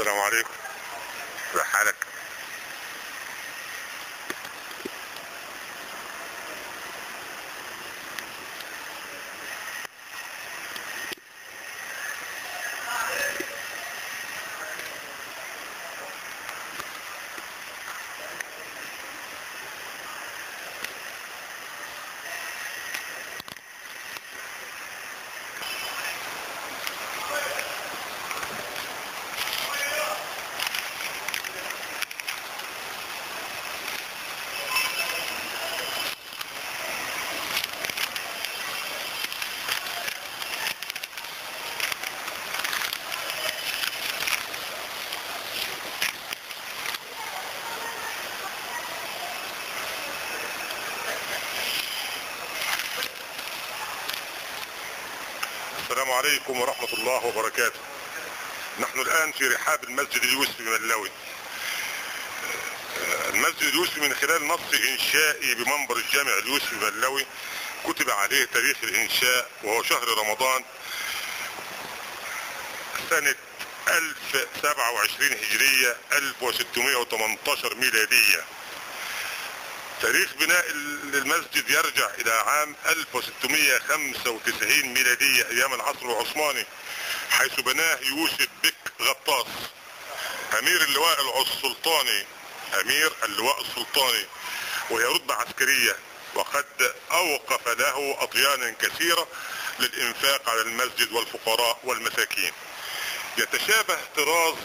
السلام عليكم. كيف حالك؟ السلام عليكم ورحمة الله وبركاته. نحن الآن في رحاب المسجد اليوسفي ملوي. المسجد اليوسفي من خلال نص إنشائي بمنبر الجامع اليوسفي ملوي كتب عليه تاريخ الإنشاء وهو شهر رمضان سنة 1027 هجرية 1618 ميلادية. تاريخ بناء المسجد يرجع إلى عام 1695 ميلادية أيام العصر العثماني، حيث بناه يوسف بك غطاس أمير اللواء السلطاني، أمير اللواء السلطاني، وهي رتبة عسكرية، وقد أوقف له أطيانا كثيرة للإنفاق على المسجد والفقراء والمساكين. يتشابه طراز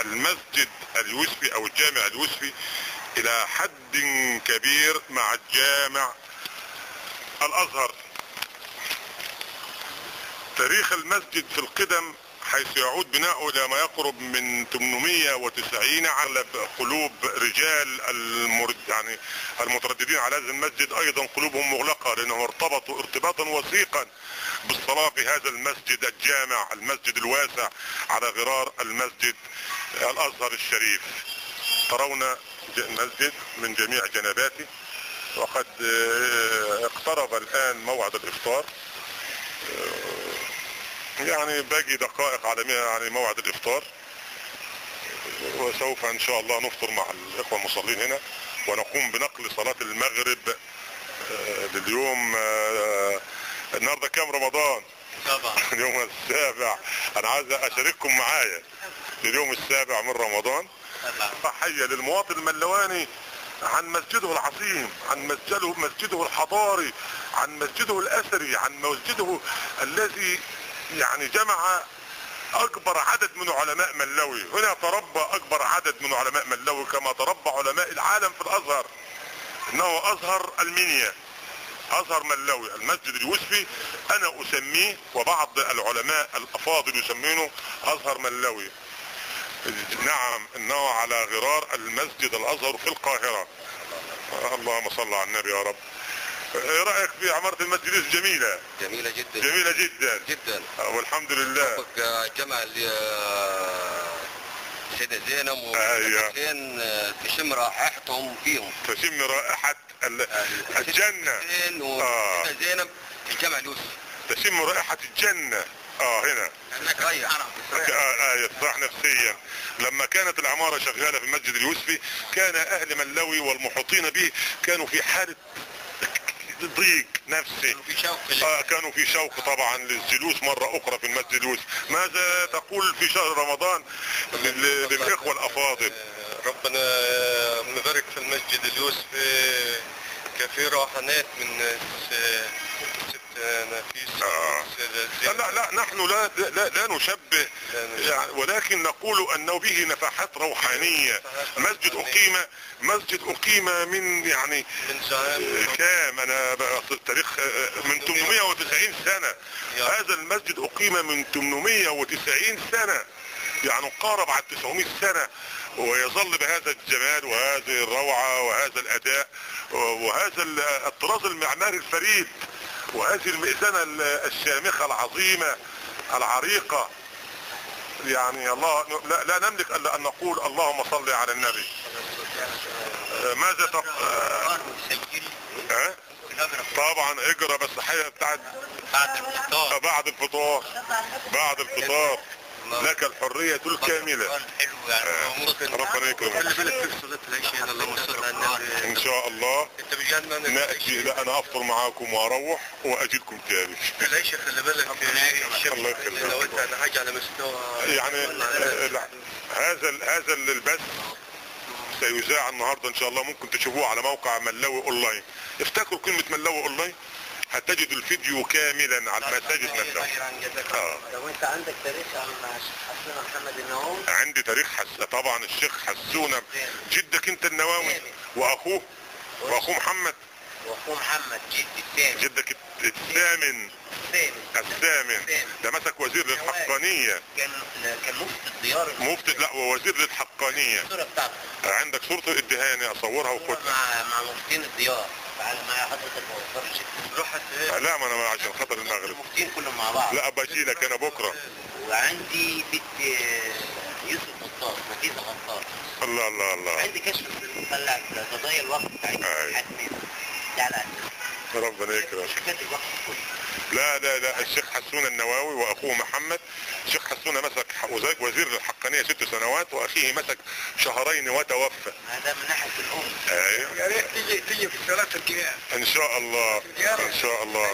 المسجد اليوسفي أو الجامع اليوسفي إلى حد كبير مع الجامع الأزهر. تاريخ المسجد في القدم حيث يعود بناؤه إلى ما يقرب من 890 على قلوب رجال يعني المترددين على هذا المسجد أيضا قلوبهم مغلقة، لأنهم ارتبطوا ارتباطا وثيقا بالصلاة في هذا المسجد الجامع، المسجد الواسع على غرار المسجد الأزهر الشريف. ترون المسجد من جميع جنباته، وقد اقترب الآن موعد الإفطار، يعني باقي دقائق على يعني موعد الإفطار، وسوف إن شاء الله نفطر مع الإخوة المصلين هنا ونقوم بنقل صلاة المغرب لليوم. النهارده كام رمضان؟ 7. اليوم السابع. أنا عايز أشارككم معايا لليوم السابع من رمضان. تحية للمواطن الملواني عن مسجده العظيم، عن مسجده الحضاري، عن مسجده الأثري، عن مسجده الذي يعني جمع أكبر عدد من علماء ملوي. هنا تربى أكبر عدد من علماء ملوي كما تربى علماء العالم في الأزهر. إنه أزهر المنيا، أزهر ملوي. المسجد اليوسفي أنا أسميه وبعض العلماء الأفاضل يسمونه أزهر ملوي. نعم، انه على غرار المسجد الازهر في القاهرة. اللهم صل على النبي يا رب. ايه رأيك في عمارة المسجد؟ الجميلة؟ جميلة جدا، جميلة جدا جدا، والحمد لله. جمع السيدة زينب والحسين تشم رائحتهم فيهم، تشم رائحة الجنة. والسيدة زينب في الجامع اليوسفي تشم رائحة الجنة. هنا يصح نفسيا. لما كانت العمارة شغالة في المسجد اليوسفي كان أهل ملوي والمحيطين به كانوا في حالة ضيق نفسي، كانوا في شوق طبعا للجلوس مرة أخرى في المسجد اليوسفي. ماذا تقول في شهر رمضان للإخوة الأفاضل؟ ربنا مبارك في المسجد اليوسفي، كثير روحانات من ست نفيس. لا لا، نحن لا لا لا نشبه يعني، ولكن نقول انه به نفحات روحانيه. مسجد اقيم من يعني من زمان كام، انا التاريخ من 890 سنه. هذا المسجد اقيم من 890 سنه، يعني قارب على 900 سنه، ويظل بهذا الجمال وهذه الروعه وهذا الاداء وهذا الطراز المعماري الفريد وهذه المئذنة الشامخة العظيمة العريقة. يعني الله، لا, لا نملك الا ان نقول اللهم صل على النبي. ماذا تق... طبعا اجرى بس حاجه بتاعت بعد الفطار. بعد الفطار. لك الحرية الكاملة. حلو يعني. ربنا يكرمك. خلي بالك في صلاة العشاء، اللهم صل على النبي. ان شاء الله انت مش قاعد معنا؟ ناتي. لا انا افطر معاكم واروح واجي لكم تاني. العشاء خلي بالك. الله يخليك. لو انت انا حاجة على مستوى يعني هذا البث سيذاع النهارده ان شاء الله، ممكن تشوفوه على موقع ملاوي اونلاين. افتكروا كلمة ملاوي اونلاين هتجدوا الفيديو كاملا على مساجد ملاوي. لو انت عندك تاريخ عن حسونه محمد النواوي؟ عندي تاريخ طبعا الشيخ حسونه جدك انت النواوي، واخوه محمد، واخوه محمد جدي الثامن. جدك الثامن. الثامن ده مسك وزير للحقانية. كان مفتي الديار. مفتي، لا ووزير للحقانية. الصورة بتاعته عندك صورته الدهاني اصورها وخدها مع مفتين الديار. تعالى معايا حضرتك ما وصلش. روح. لا ما انا عشان خاطر المغرب. المفتين كلهم مع بعض. لا ابقى اجي لك انا بكره. وعندي بنت يوسف غطاس، نفيسة غطاس. الله الله الله. عندي كشف طلع قضايا الوقت بتاعتي حتمين. تعالى. ربنا يكرمك. لا لا لا، الشيخ حسون النواوي واخوه محمد. الشيخ حسونه مسك وزير الحقانيه 6 سنوات، واخيه مسك 2 شهور وتوفى. هذا من ناحية الام. ايوه. يا ريت تيجي في صلاة القيام. ان شاء الله ان شاء الله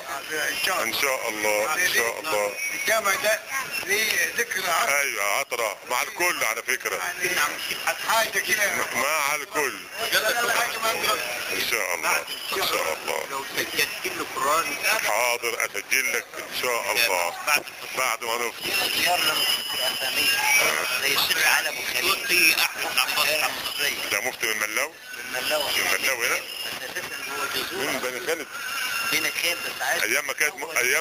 ان شاء الله ان شاء الله. الجامع ده ليه ذكرى عطرة. ايوه عطرة مع الكل على فكرة. حاجة كده مع الكل. ان شاء الله ان شاء الله. لو سجلت له قران. حاضر اسجل لك ان شاء الله بعد ما نفطر. زي الشيخ علي ابو خليل احمد عباس. ده مفتي من ملاوي؟ من ملاوي. من ملاوي هنا؟ بس اساسا هو جذور من بني خالد. بني خالد بس عايش ايام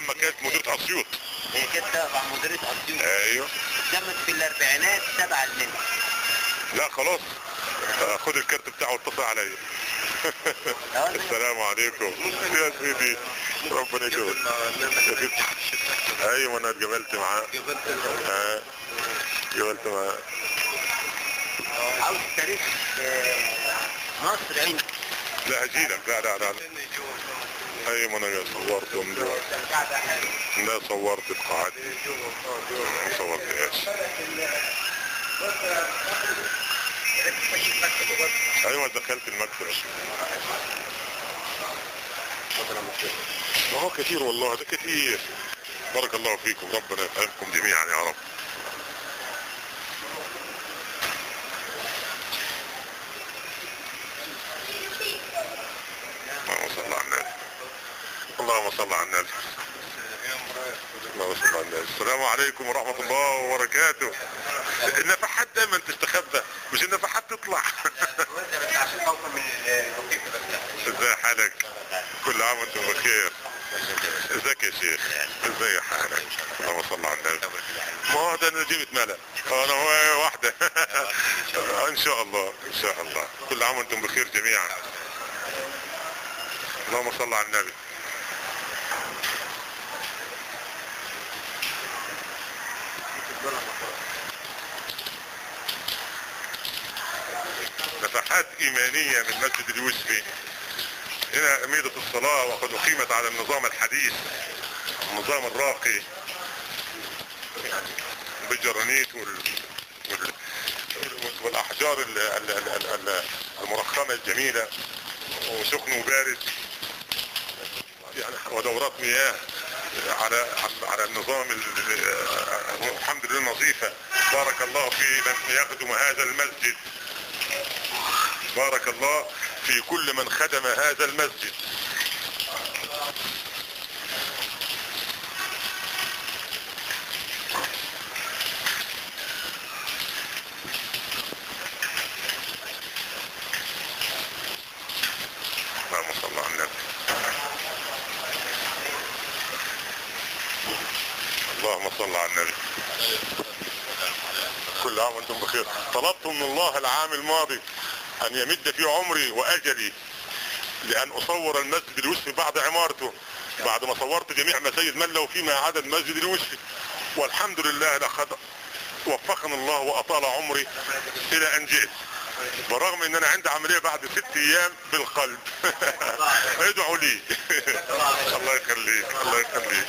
ما كانت مديرة اسيوط. هي كانت تبع مديرية اسيوط. ايوه. اتلمت في الاربعينات تبع المنيا. لا خلاص خد الكارت بتاعه واتصل عليا. السلام عليكم يا سيدي، ربنا يكرمك. ايوه انا اتقابلت معاه. اتقابلت معاه. عاوز تاريخ مصر عندي. لا هجيلك. لا لا لا. ايوه انا صورتهم دلوقتي. لا صورت القاعات دي. ما صورتهاش. ايوه دخلت المكتب. ما هو كتير والله، ده كتير. بارك الله فيكم، ربنا يفهمكم جميعا يا رب. اللهم صل على النبي. اللهم صل على النبي. اللهم صل على النبي. السلام عليكم ورحمة الله وبركاته. النفحات دايما تستخبى، مش النفحات تطلع. ازاي حالك؟ كل عام وانتم بخير. ازيك يا شيخ؟ ازاي حالك؟ اللهم صل على النبي. ما هو ده انا جيب اتملى. انا هو واحدة. ان شاء الله ان شاء الله. كل عام وانتم بخير جميعا. اللهم صل على النبي. نفحات إيمانية من مسجد اليوسفي. هنا أميرة الصلاة وقد أقيمت على النظام الحديث، النظام الراقي بالجرانيت والأحجار المرخمة الجميلة، وسخن وبارد يعني، ودورات مياه على النظام الحمد لله نظيفة. بارك الله في من يخدم هذا المسجد، بارك الله في كل من خدم هذا المسجد. اللهم صل على النبي. اللهم صل على النبي. كل عام وانتم بخير. طلبت من الله العام الماضي أن يمد في عمري وأجلي لأن أصور المسجد اليوسفي بعد عمارته، بعد ما صورت جميع مساجد ملة فيما عدا المسجد اليوسفي، والحمد لله لقد وفقنا الله وأطال عمري إلى أن جئت. بالرغم ان انا عندي عملية بعد 6 ايام في القلب. ادعوا لي. الله يخليك، الله يخليك.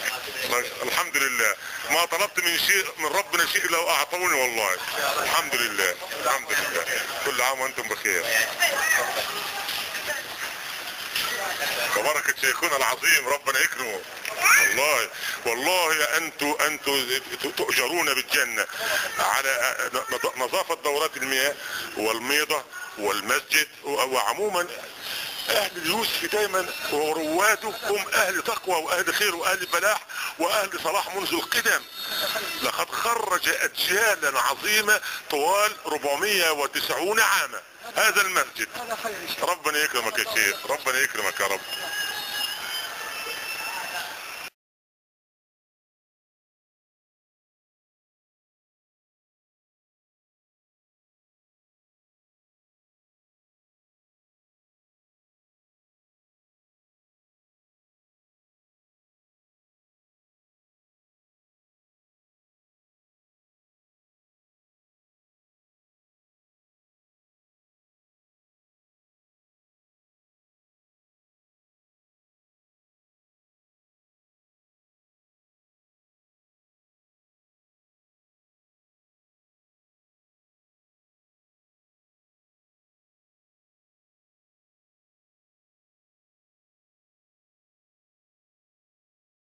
الحمد لله ما طلبت من شيء من ربنا شيء الا واعطوني والله. الحمد لله، الحمد لله. كل عام وانتم بخير. وبركة شيخنا العظيم ربنا يكرمه. والله والله انتوا تؤجرون بالجنة على نظافة دورات المياه والميضة والمسجد، وعموما اهل اليوسف دايما ورواده هم اهل تقوى واهل خير واهل فلاح واهل صلاح منذ القدم. لقد خرج اجيالا عظيمة طوال 490 عاما هذا المسجد. ربنا يكرمك يا شيخ، ربنا يكرمك يا رب.